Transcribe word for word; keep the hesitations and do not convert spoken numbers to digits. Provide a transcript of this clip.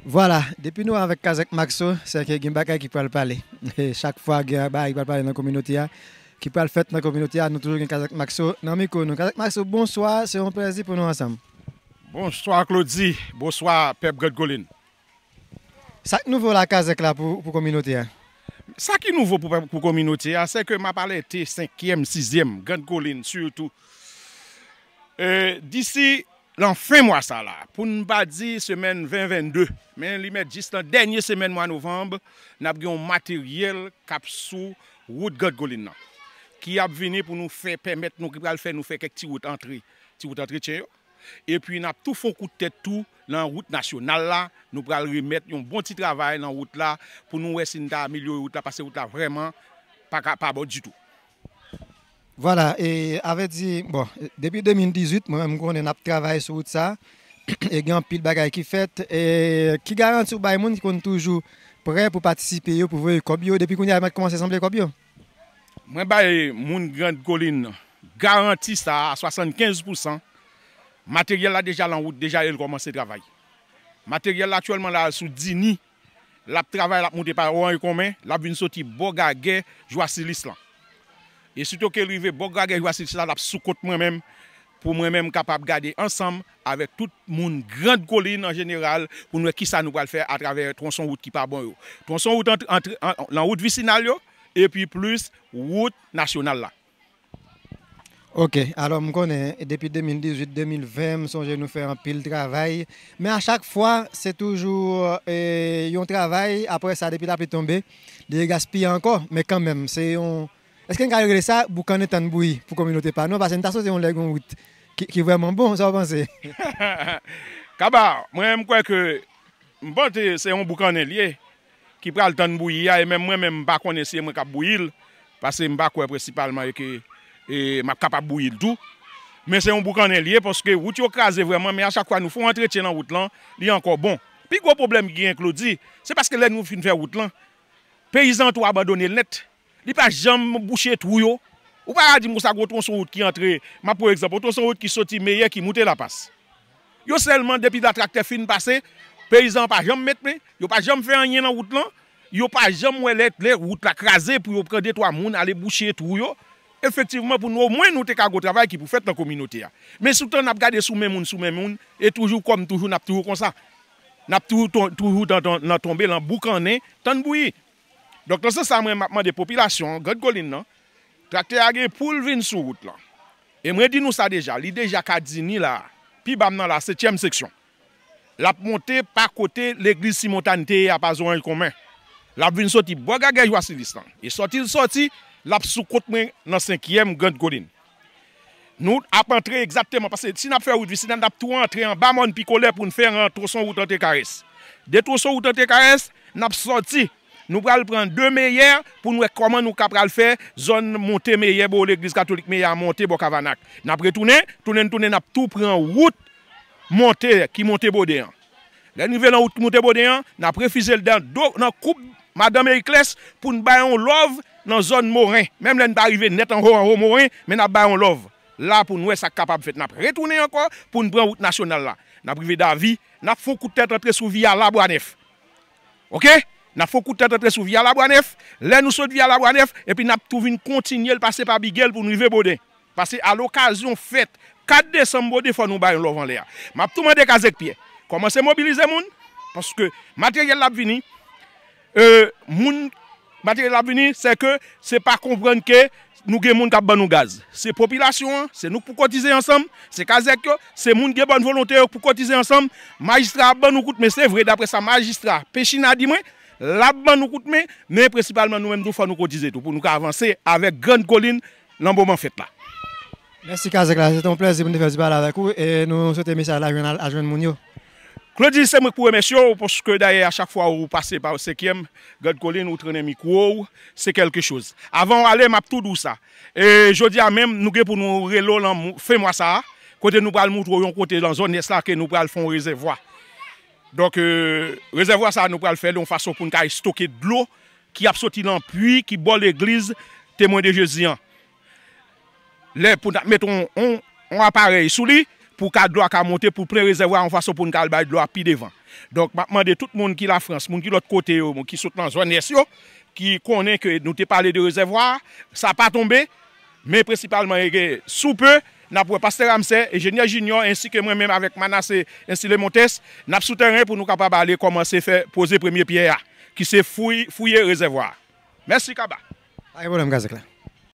Vwala, depi nou avèk Kazèk Maxo, se ke gen bagay ki pral pale. E chak fwa gen bagay ki pral pale nan kominote a, ki pral fèt nan kominote a, nou toujou gen Kazèk Maxo nan mikwo nou. Kazèk Maxo, bonswa, se yon plèzi pou nou ansanm. Bonswa Claudy, bonswa pèp Grand Colline. Sa k nouvo la Kazèk la pou, pou kominote a? Sa ki nouvo pou, pou kominote a, se ke m ap alète senkyèm, sizyèm, Grand Colline sitou. E, disi lan fen mwa sa la, pou n pa di semèn ven vennde, men li mèt jis lan dènye semèn mwa novanm, n ap gen yon materyèl k ap sou wout Grand Colline nan, ki ap vini pou nou fè, pèmèt nou, ki pral fè nou fè kèk ti wout antre, ti wout antretyen yo. Epi n ap tou fè yon kout tèt tou nan wout nasyonal la, nou pral remèt yon bon ti travay nan wout la pou nou wè si n ta amelyore wout la, paske wout la vrèman pa ka, pa bon ditou. Vwala, e avèdi, bon, depi de mil dizuit, mwen menm m konnen n ap travay sou wout sa, e gen anpil bagay ki fèt, e ki garanti ou bay moun ki konn toujou prè pou patisipe yo, pou voye kòb yo, depi kounye a yo mèt kòmanse sanble kòb yo? Mwen bay moun Grand Colline garanti sa a swasannkenz pousan, materyèl la deja lan wout, deja e l kòmanse travay. Materyèl la aktyèlman la sou Dini, l ap travay, l ap moute pa Orange Commun, l ap vin soti bò Gagè, Jwa Silis lan. E sito ke l rive bò Gagè, Jwa Silis la, l ap sou kont mwen menm, pou mwen menm kapab gade ansanm avèk tout moun Grand Colline an jeneral, pou n wè kisa nou pral fè atravè twonson wout ki pa bon yo. Twonson wout ant, ant, an, lan wout visinal yo, epi plis wout nasyonal la. Ok, alò m konnen depi de mil dizuit, de mil ven, m sonje nou fè anpil travay. Men a chak fwa, se toujou, e, yon travay, apre sa, depi lapli tonbe, li regaspiye ankò. Men kanmenm, se yon, èske n ka rele sa boukannen tann bouyi pou kominote pa nou an? Paske n ta swete yon lè gen yon wout ki, ki vrèman bon, sa w panse? Kaba, mwen, m kwè ke, m panse se yon boukannen l ye, ki pral tann bouyi a, e menm mwen menm, m pa konnen si e mwen k ap bouyi l, paske m pa kwè prensipalman e ke, e, m ap kapab bouyi l tou. Men se yon boukannen l ye, paske wout yo kraze vrèman, men a chak fwa nou fè yon antretyen nan wout lan, li ankò bon. Pi gwo pwoblèm ki gen, Claudy, se paske lè nou fin fè wout lan, peyizan an tou abandone l nèt. Li pa janm bouche twou yo. Ou pa ka di m konsa, gon twonson wout ki antre, m ap pran egzanp, yon twonson wout ki soti Meyè ki moute Lapas. Yo sèlman, depi la traktè fin pase, peyizan an pa janm met men, yo pa janm fè anyen nan wout lan, yo pa janm wè lè, lè wout la kraze pou yo pran de twa moun ale bouche twou yo. Efektivman, pou nou, omwen, nou te ka gon travay ki pou fèt nan kominote a. Men sou tan n ap gade sou men moun, sou men moun, e toujou kòm toujou, n ap toujou konsa. N ap toujou ton-, toujou nan, nan, nan tonbe lan boukannen tann bouyi. Donk, nan sans sa, mwen, m ap mande popilasyon an, Grand Colline nan, traktè a gen pou l vin sou wout lan. E mwen di nou sa deja, li deja ka Dini la, pi ba m nan la, setyèm seksyon. L ap monte pa kote legliz Simon Tan te ye a, pa Zoranj Konmen. L ap vin soti bò Gagè Jwa Silis lan. E sòti l sòti, l ap sou kont mwen nan senkyèm Grand Colline. Nou ap antre egzakteman, paske si n ap fè wout visinal, n ap tou antre anba mòn Pikolè pou n fè yon twonson wout antre Karès. De twonson wout antre Karès, n ap sòti. Nou pral pran de Meyè pou n wè kòman nou ka pral fè zòn monte Meyè, bò legliz katolik Meyè a, monte bò Kavanak. N ap retounen, tounen n tounen, n ap tou pran wout monte, ki monte Boden an. Lè n rive nan wout ki monte Boden an, n ap refize l nan do, nan koup Madanm Erikles pou n bay yon lòv nan zòn Moren. Menm lè n pa rive nèt anwo, anwo Moren, men n ap bay yon lòv la pou n wè sa k kapab fèt. N ap retounen ankò pou n pran wout nasyonal la. N ap rive Davi, n ap fè yon kout tèt antre sou Via Labwanèf. Oke? N ap fè yon kout tèt antre sou Via Labwanèf. Lè nou sot Via Labwanèf, epi n ap tou vin kontinye l pase pa Bigèl pou n rive Boden. Paske alokazyon fèt kat desanm Boden, fò nou bay yon lòv anlè a. M ap tou mande Kazèk Pyè, kòmanse mobilize moun, paske materyèl la ap vini. E, moun, materyèl la ap vini, se ke se pa konprann ke nou gen moun k ap ban nou gaz. Se popilasyon an, se nou k pou kotize ansanm, se Kazèk yo, se moun gen bòn volonte yo k pou kotize ansanm. Majistra ap ban nou kout men, se vre, daprè sa majistra Pechina di mwen, l ap ban nou kout men, men prensipalman nou menm tou fò nou kotize tou pou nou ka avanse avèk Grand Colline nan moman fèt la. Mèsi Kazèk la, se te yon plèzi pou n te fè ti pale avèk ou e nou swete mesaj la jwenn al, al jwenn moun yo. Claudy, se mwen k pou remèsye w, paske dayè a chak fwa ou pase pa senkyèm Grand Colline, ou trennen mikwo w, se kèlke choz. Avan w ale, m ap tou di w sa. E jodi a menm, nou gen pou nou rele w lan mou-, fen mwa sa a, kote nou pral moutre w yon kote lan zòn ès la ke nou pral fè yon rezèvwa. Donk, e, rezèvwa sa a, nou pral fè l yon fason pou n ka estoke dlo ki ap soti lan pui ki bò legliz Temwen de Jezi an. Lè pou n ap met yon, yon, yon aparèy sou li, pou ka dlo a ka monte, pou plen rezèvwa a yon fason pou n ka al bay dlo a pi devan. Donk, m ap mande tout moun ki Lafrans, moun ki lòt kote yo, moun ki sot nan zòn ès yo, ki konnen ke nou te pale de rezèvwa a, sa pa tonbe, men prensipalman, e gen, sou pe, n ap wè Pastè Ramsè, Enjenyè Junior, ensi ke mwen menm avèk Manassé, ensi Lemontes, n ap sou tèren pou nou kapab ale kòmanse fè poze premye pyè a, ki se fouy, fouye rezèvwa a. Mèsi, Kaba. Pa gen pwoblèm, Kazèk la.